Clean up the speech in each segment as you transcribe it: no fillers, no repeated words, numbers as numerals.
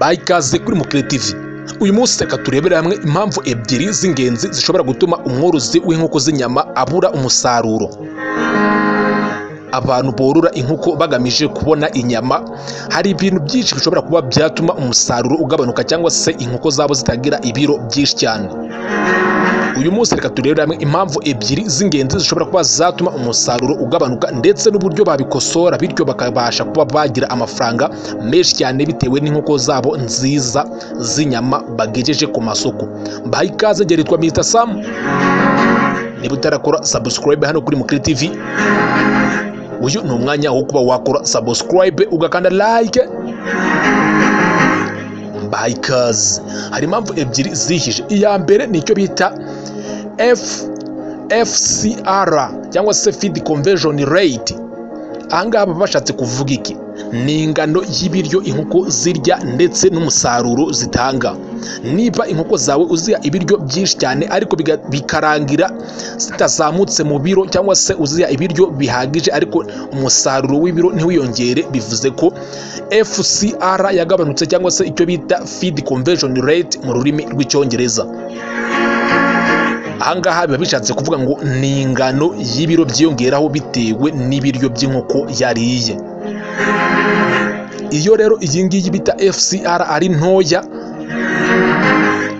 Mbaye ikaze kuri Mukire TV. Uyu munsi reka turebere hamwe impamvu ebyiri z'ingenzi zishobora gutuma umworozi w'inkoko z'inyama abura umusaruro. Abantu borora inkoko bagamije kubona inyama, hari ibintu byinshi bishobora kuba byatuma umusaruro ugabanuka cyangwa se inkoko zabo zitagira ibiro byinshi cyane. Uyu munsi reka turebere hamwe impamvu ebyiri z'ingenzi zishobora kuba zatuma umusaruro ugabanuka ndetse n'uburyo babikosora, bityo bakabasha kuba bagira amafaranga menshi cyane bitewe n'inkoko zabo nziza z'inyama bagejeje ku masoko. Mbahaye ikaze, njye nitwa Mr Sam. Niba utarakora subscribe hano kuri Mukire TV, uyu ni umwanya wo kuba wakora subscribe, ugakanda like. Mbahaye ikaze. Hari impamvu ebyiri zihije. Iya mbere ni icyo bita FCR cyangwa se feed conversion rate. Ahangaha baba bashatse kuvuga iki? Ni ingano y'ibiryo inkoko zirya ndetse n'umusaruro zitanga. Niba inkoko zawe uziha ibiryo byinshi cyane ariko bikarangira zitazamutse mu biro, cyangwa se uziha ibiryo bihagije ariko umusaruro w'ibiro ntiwiyongere, bivuze ko FCR yagabanutse, cyangwa se icyo bita feed conversion rate mu rurimi rw'Icyongereza. Ahangaha biba bishatse kuvuga ngo ni ingano y'ibiro byiyongeraho bitewe n'ibiryo by'inkoko yariye. Iyo rero iyi ngiyi bita FCR ari ntoya,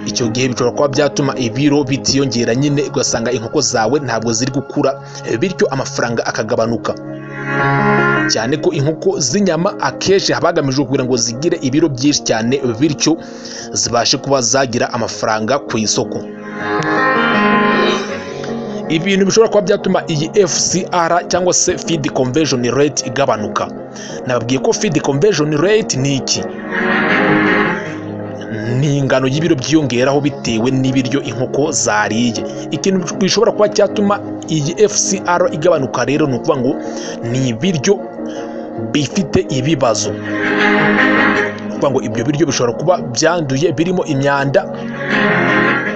icyo gihe bishobora kuba byatuma ibiro bitiyongera nyine, ugasanga inkoko zawe ntabwo ziri gukura, bityo amafaranga akagabanuka. Cyane ko inkoko z'inyama akenshi haba hagamijwe kugira ngo zigire ibiro byinshi cyane, bityo zibashe kuba zagira amafaranga ku isoko. Ibintu bishobora kuba byatuma iyi FCR cyangwa se feed conversion rate igabanuka: nababwiye ko feed conversion rate ni iki? Ni ingano y'ibiro byiyongeraho bitewe n'ibiryo inkoko zariye. Ikintu gishobora kuba cyatuma iyi FCR igabanuka rero ni ukuvuga ngo ni ibiryo bifite ibibazo, ni ukuvuga ngo ibyo biryo bishobora kuba byanduye, birimo imyanda,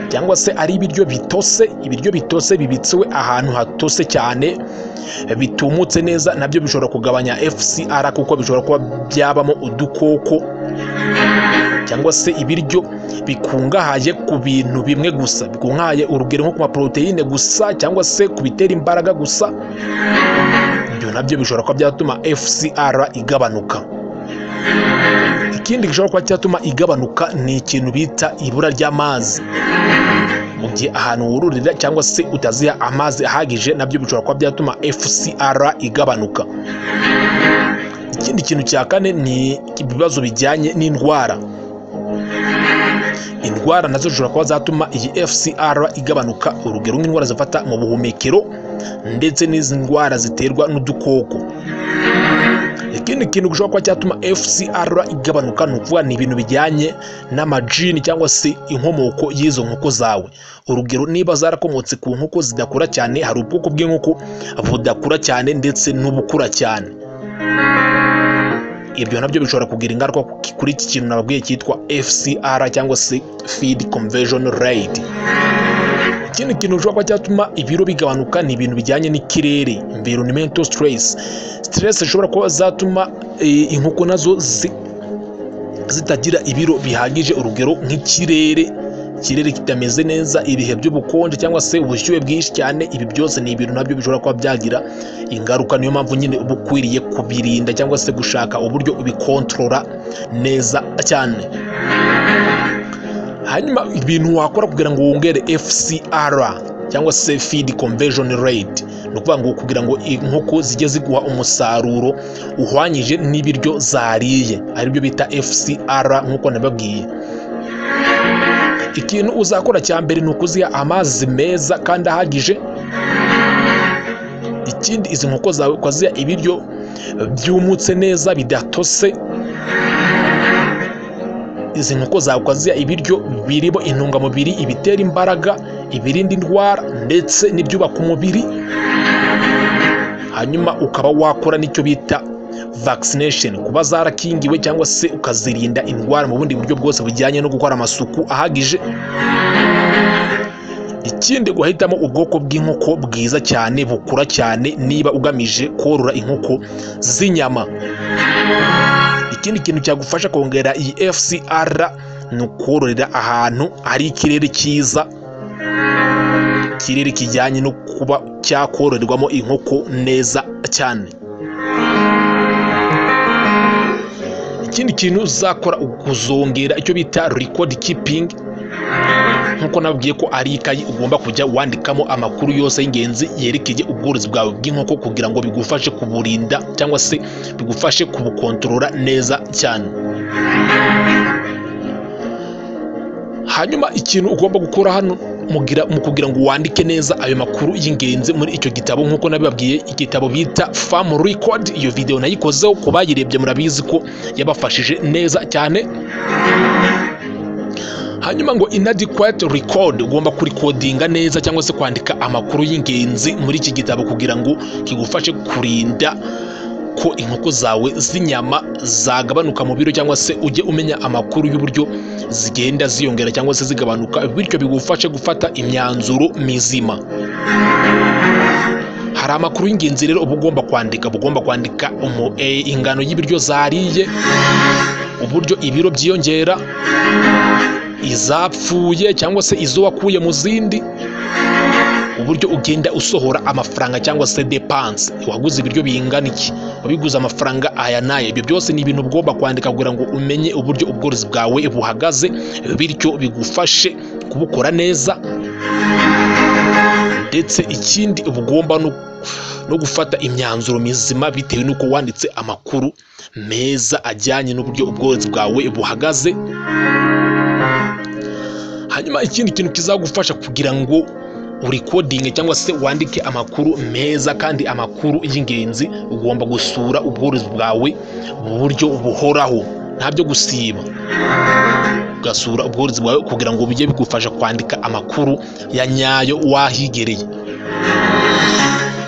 cyangwa se ari ibiryo bitose. Ibiryo bitose bibitsewe ahantu hatose cyane, bitumutse neza, nabyo bishobora kugabanya FCR kuko bishobora kuba byabamo udukoko, cyangwa se ibiryo bikungahaye ku bintu bimwe gusa, bikungahaye urugero nko ku maporoteyine gusa, cyangwa se ku bitera imbaraga gusa. Ibyo nabyo bishobora kuba byatuma FCR igabanuka. Ikindi gishobora kuba cyatuma igabanuka ni ikintu bita ibura ry'amazi. Mu gihe ahantu wororera cyangwa se utaziha amazi ahagije, nabyo bishobora kuba byatuma FCR igabanuka. Ikindi kintu cya kane ni ibibazo bijyanye n'indwara. Indwara nazo zishobora kuba zatuma iyi FCR igabanuka, urugero nk'indwara zifata mu buhumekero ndetse n'izi ndwara ziterwa n'udukoko. Ikindi kintu gishobora kuba cyatuma FCR igabanuka ni ukuvuga ni ibintu bijyanye n'amajini cyangwa se inkomoko y'izo nkoko zawe. Urugero niba zarakomotse ku nkoko zidakura cyane, hari ubwoko bw'inkoko budakura cyane ndetse n'ubukura cyane. Ibyo nabyo bishobora kugira ingaruka kuri iki kintu nababwiye cyitwa FCR cyangwa se feed conversion rate. Ikindi kintu gishobora kuba cyatuma ibiro bigabanuka ni ibintu bijyanye n'ikirere, environmental stress. Stress zishobora kuba zatuma inkoko nazo zitagira ibiro bihagije. Urugero nk'ikirere, ikirere kitameze neza, ibihe by'ubukonje cyangwa se ubushyuhe bwinshi cyane. Ibi byose ni ibintu nabyo bishobora kuba byagira ingaruka. Niyo mpamvu nyine uba ukwiriye kubirinda cyangwa se gushaka uburyo ubikontorora neza cyane. Hanyuma ibintu wakora kugira ngo wongere FCR cyangwa se feed conversion rate, ni ukuvuga ngo kugira ngo inkoko zijye ziguha umusaruro uhwanyije n'ibiryo zariye, aribyo bita FCR nk'uko nababwiye, ikintu uzakora cya mbere ni ukuziha amazi meza kandi ahagije. Ikindi, izi nkoko zawe ukaziha ibiryo byumutse neza, bidatose. Izi nkoko zawe ukaziha ibiryo birimo intungamubiri, ibitera imbaraga, ibirinda indwara ndetse n'ibyubaka umubiri. Hanyuma ukaba wakora n'icyo bita vaccination, kuba zarakingiwe, cyangwa se ukazirinda indwara mu bundi buryo bwose bujyanye no gukora amasuku ahagije. Ikindi, guhitamo ubwoko bw'inkoko bwiza cyane, bukura cyane, niba ugamije korora inkoko z'inyama. Ikindi kintu cyagufasha kongera iyi FCR ni ukororera ahantu hari ikirere cyiza, ikirere kijyanye no kuba cyakororerwamo inkoko neza cyane. Ikindi kintu uzakora, kuzongera icyo bita record keeping, nkuko nabwiye ko ari ikayi ugomba kujya wandikamo amakuru yose y'ingenzi yerekeye ubworozi bwawe bw'inkoko, kugira ngo bigufashe kuburinda cyangwa se bigufashe kubukontorora neza cyane. Hanyuma ikintu ugomba gukora hano mu kugira ngo wandike neza ayo makuru y'ingenzi muri icyo gitabo, nk'uko nabibabwiye, igitabo bita Farm Record, iyo video nayikozeho, ku bayirebye murabizi ko yabafashije neza cyane. Hanyuma ngo inadequate record, ugomba kurikodinga neza cyangwa se kwandika amakuru y'ingenzi muri iki gitabo kugira ngo kigufashe kurinda ko inkoko zawe z'inyama zagabanuka mu biro, cyangwa se ujye umenya amakuru y'uburyo zigenda ziyongera cyangwa se zigabanuka, bityo bigufashe gufata imyanzuro mizima. Hari amakuru y'ingenzi rero uba ugomba kwandika. Uba ugomba kwandika ingano y'ibiryo zariye, uburyo ibiro byiyongera, izapfuye cyangwa se izo wakuye mu zindi, uburyo ugenda usohora amafaranga cyangwa se dépenses, waguze ibiryo bingana iki, wabiguze amafaranga aya n'aya. Ibyo byose ni ibintu ugomba kwandika kugira ngo umenye uburyo ubworozi bwawe buhagaze, bityo bigufashe kubukora neza. Ndetse ikindi, uba ugomba no gufata imyanzuro mizima bitewe n'uko wanditse amakuru meza ajyanye n'uburyo ubworozi bwawe buhagaze. Hanyuma ikindi kintu kizagufasha kugira ngo urikodinge cyangwa se wandike amakuru meza kandi amakuru y'ingenzi, ugomba gusura ubworozi bwawe mu buryo buhoraho, nta byo gusiba. Ugasura ubworozi bwawe kugira ngo bijye bigufasha kwandika amakuru ya nyayo wahigereye.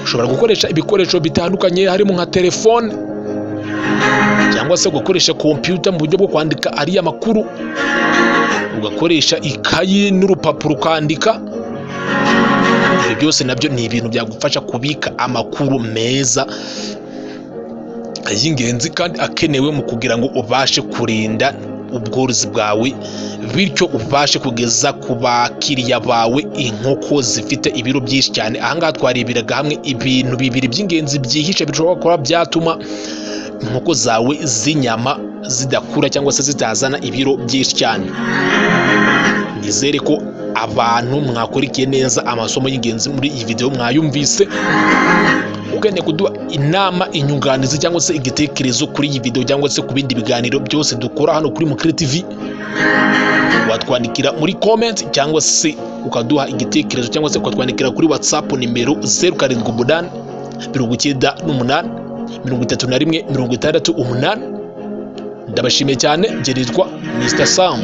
Ushobora gukoresha ibikoresho bitandukanye, harimo nka telefone cyangwa se ugakoresha kompiyuta mu buryo bwo kwandika ariya makuru, ugakoresha ikayi n'urupapuro ukandika. Ibyo byose nabyo ni ibintu byagufasha kubika amakuru meza y'ingenzi kandi akenewe mu kugira ngo ubashe kurinda ubworozi bwawe, bityo ubashe kugeza ku bakiriya bawe inkoko zifite ibiro byinshi cyane. Ahangaha twareberaga hamwe ibintu bibiri by'ingenzi byihishe bishobora kuba byatuma inkoko zawe z'inyama zidakura cyangwa se zitazana ibiro byinshi cyane. Nizere ko abantu mwakurikiye neza amasomo y'ingenzi muri iyi video mwayumvise. Ukeneye kuduha inama, inyunganizi cyangwa se igitekerezo kuri iyi video cyangwa se ku bindi biganiro byose dukora hano kuri Mukire TV, watwandikira muri comment cyangwa se ukaduha igitekerezo, cyangwa se ukatwandikira kuri WhatsApp nimero 07898168. Ndabashimiye cyane, njye nitwa Mr Sam.